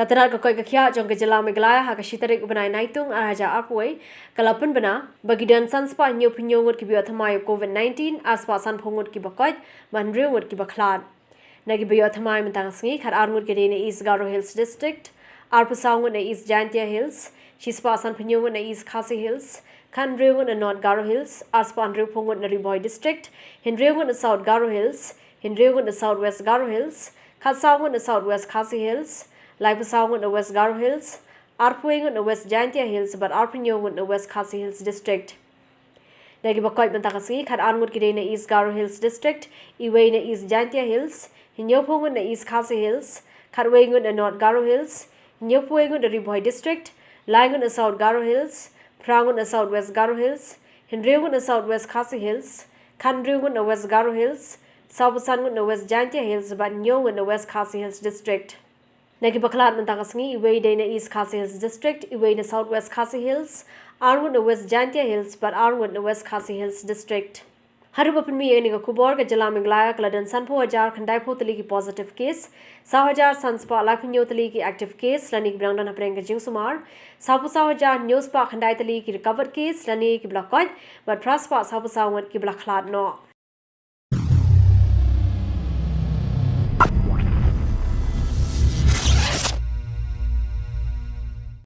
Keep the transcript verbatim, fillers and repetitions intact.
Ka tnad ka koit ka khiah jong ka jylla Meghalaya ha ka shi tarik u bnai Naitung arhajar arphew wei ka la pynbna ba ki don san spah hynñiewphew hynñiew ngut kiba ïoh thymmai u Covid nineteen, ar spah sanphew ngut kiba koit bad hynriew ngut kiba khlad. Na kiba ïoh thymmai mynta ka sngi, khat ar ngut ki dei na East Garo Hills District, arphew saw ngut na East Jaintia Hills, shi spah sanphew hynñiew ngut na East Khasi Hills, khat hynriew ngut na North Garo Hills, ar spah hynriewphew ngut na Ri Bhoi District, hynriew ngut na South Garo Hills, hynriew ngut na South West Garo Hills, khat saw ngut na South West Khasi Hills, laiphew saw ngut na West Garo Hills, arphew wei ngut na West Jaintia Hills bad arphew hynñiew ngut na West Khasi Hills District. Na kiba koit mynta ka sngi, khat ar ngut ki dei na East Garo Hills District, uwei na East Jaintia Hills, hynñiewphew ngut na East Khasi Hills, khat wei ngut na North Garo Hills, hynñiewphew wei ngut na Ri Bhoi District, lai ngut na South Garo Hills, phra ngut na South West Garo Hills, hynriew ngut na South West Khasi Hills, khat hynriew ngut na West Garo Hills, sawphew san ngut na West Jaintia Hills bad hynñiew ngut na West Khasi Hills District. Na kiba khlad mynta ka sngi, uwei dei na East Khasi Hills District, uwei na South West Khasi Hills, ar ngut na West Jaintia Hills bad ar ngut na West Khasi Hills District. Haduh ba pynmih ïa kane ka khubor, ka jylla Meghalaya ka la don sanphew hajar khyndaiphew tylli ki positive case, saw hajar san spah laiphew hynñiew tylli ki active case lane kiba dang don hapdeng ka jingsumar, sawphew saw hajar hynñiew spah khyndai tylli ki recovered case lane kiba la koit, bad phra spah sawphew saw ngut kiba la khlad noh.